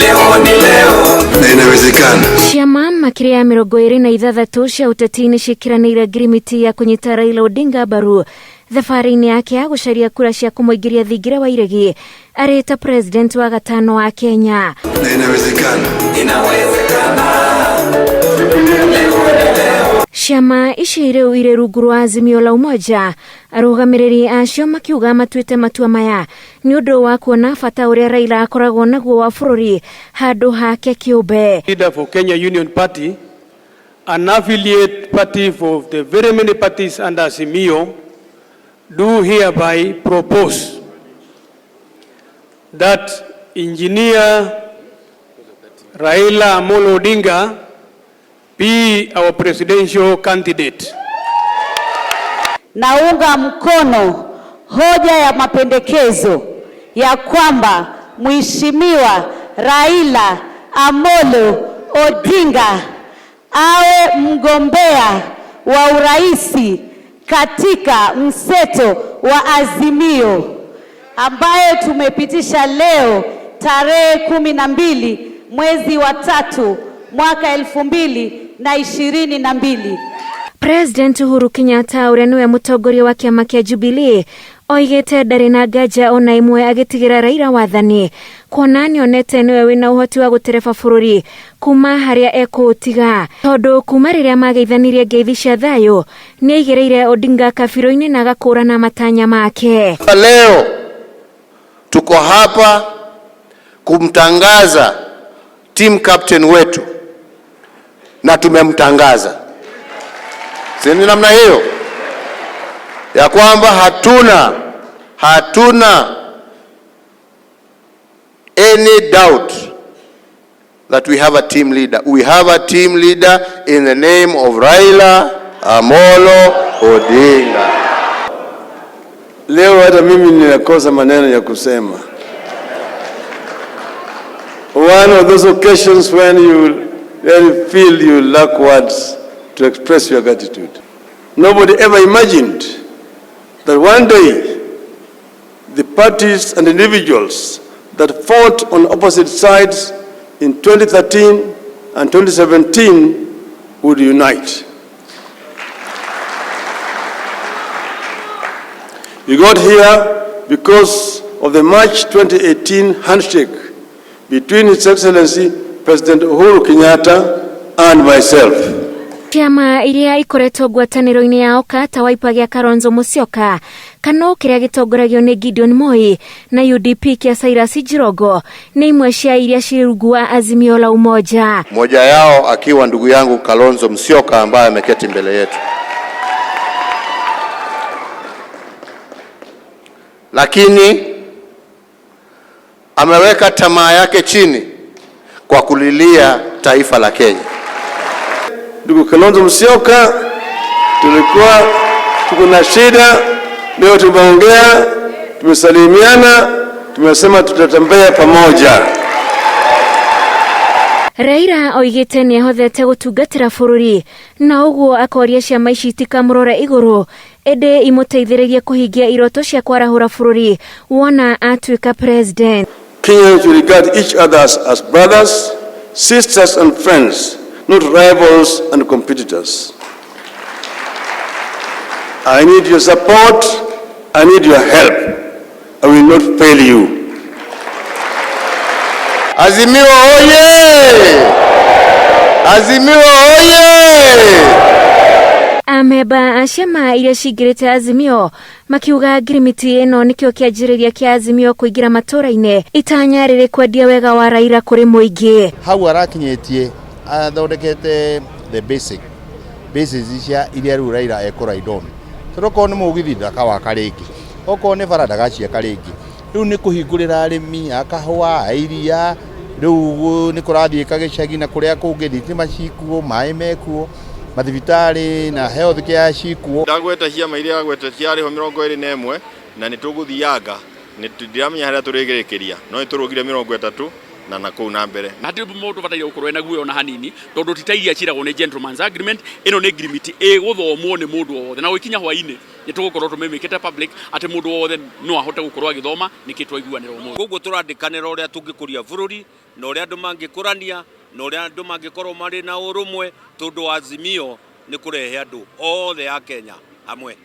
Leo ni leo na inawezekana. Ciama makĩria ya 26 cia ũteti nĩ ciĩkĩranĩire ngirimiti ya kũnyita Raila Odinga mbaru thabarĩ-inĩ yake ya gũcaria kura cia kũmũingĩria thingira wa iregi arĩ ta president wa gatano wa Kenya. Na inawezekana. Inawezekana. Ciama ici rĩu irĩ rungu rwa Azimio la Umoja, arũgamĩrĩri acio makiuga matuĩte matua maya nĩ ũndũ wa kuona bata ũrĩa Raila akoragwo naguo wa bũrũri handũ hake kĩũmbe. Leader for Kenya Union Party, an affiliate party for the very many parties under Azimio, do hereby propose that Engineer Raila Amolo Odinga be our presidential candidate. Naunga mkono hoja ya mapendekezo ya kwamba Mheshimiwa Raila Amolo Odinga awe mgombea wa uraisi katika mseto wa Azimio ambayo tumepitisha leo tarehe 12 mwezi wa 3 mwaka 2022. President Uhuru Kenyatta ũrĩa nĩwe mũtongoria wa kĩama kĩa Jubilee oigĩte ndarĩ na nganja ona ĩmwe agĩtigĩra Raila wathani kuona nĩonete nĩwe wĩna ũhoti wa gũtereba bũrũri kuma harĩa ekũũtiga tondũ kuma rĩrĩa mageithanirie ngeithi cia thayũ nĩaigĩrĩire Odinga kabirũ-inĩ na agakũrana matanya make. Leo tuko hapa kumtangaza team captain wetu na tumemtangaza, si ni namna hiyo ya kwamba hatuna any doubt that we have a team leader. We have a team leader in the name of Raila Amolo Odinga. Leo hata mimi ninakosa maneno ya kusema. One of those occasions when you really feel you lack words to express your gratitude. Nobody ever imagined that one day the parties and individuals that fought on opposite sides in 2013 and 2017 would unite. We got here because of the March 2018 handshake between His Excellency President Uhuru Kenyatta and myself. Ciama iria ikoretwo ngwatanĩro-inĩ ya OKA ta Wiper gĩa Kalonzo Musyoka, KANU kĩrĩa gĩtongoragio nĩ Gideon Moi na UDP kĩa Cyrus Jirongo nĩ imwe cia iria cirĩ rungu wa Azimio la Umoja. Mmoja yao akiwa ndugu yangu Kalonzo Musyoka ambaye ameketi mbele yetu. Lakini ameweka tamaa yake chini kwa kulilia taifa la Kenya. Ndugu Kalonzo Musyoka, tulikuwa tuko na shida, leo tumeongea, tumesalimiana, tumesema tutatembea pamoja. Raila oigĩte nĩahotete gũtungatĩra bũrũri na ũguo akoria ciama ici itikamũrore igũrũ ĩndĩ imũteithĩrĩrie kũhingia iroto cia kwarahũra bũrũri wona atuĩka president. Kenyans will regard each other as brothers, sisters and friends, not rivals and competitors. I need your support, I need your help. I will not fail you. Azimio oye! Azimio oye! Amemba a ciama iria cingĩrĩte Azimio makiuga ngirimiti ĩno nĩkĩo kĩanjĩrĩria kĩa Azimio kũingĩra matũra-inĩ itanya rĩrĩ kwendia wega wa Raila kũrĩ mũingĩ. Hau arakinyĩtie athondekete the basic basis cia iria rĩu Raila ekũ ride on. Tondũ okorwo nĩ mũgithi ndakawaka rĩngĩ, okorwo nĩ bara ndagaciaka rĩngĩ, rĩu nĩ kũhingũrĩra arĩmi a kahũa, a iria, rĩu nĩ kũrathiĩka gĩcagi na kũrĩa kũngĩ, thitima cikuo, maĩ mekuo, mathibitarĩ na health care cikuo. Ndagweta ciama iria agweta ciarĩho 21 na nĩ tũgũthianga, ndiramenya harĩa tũrĩgĩrĩkĩria, no nĩ tũrũgire 30 na kũu na mbere. Hatirĩ mũndũ ũbataire gũkorwo ena guoya ona hanini tondũ ti ta iria ciragwo nĩ gentleman's agreement, ĩno nĩ ngirimiti ĩgũthomwo nĩ mũndũ wothe na gũgĩkinya hwainĩ nĩ tũgũkorwo tũmĩmĩkĩte public atĩ mũndũ wothe no ahote gũkorwo agĩthoma nĩkĩ twaiguanĩra ũmũthĩ. Koguo tũrandĩkanĩra ũrĩa tũngĩkũria bũrũri Na ũrĩa andũ mangĩkũrania na ũrĩa andũ mangĩkorwo marĩ na ũrũmwe, tondũ Azimio nĩ kũrehe andũ othe a Kenya hamwe.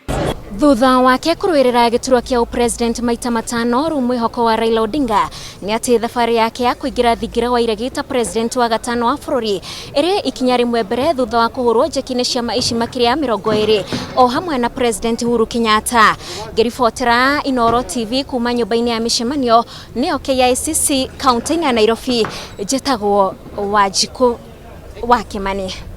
Thutha wake kũrũĩrĩra gĩturwa kĩa ũpresident maita matano, rĩu mwĩhoko wa Raila Odinga nĩ atĩ thabarĩ yake ya kũingĩra thingira wa iregi ta president wa gatano wa bũrũri ĩrĩ ikinya rĩmwe mbere, thutha wa kũhũrwo njeki nĩ ciama ici makĩria ya 20 o hamwe na President Uhuru Kenyatta. Ngĩribotera Inooro TV kuma nyũmba-inĩ ya mĩcemanio nĩyo KICC kaunti-inĩ ya Nairobi, njĩtagwo Wanjikũ wa Kimani.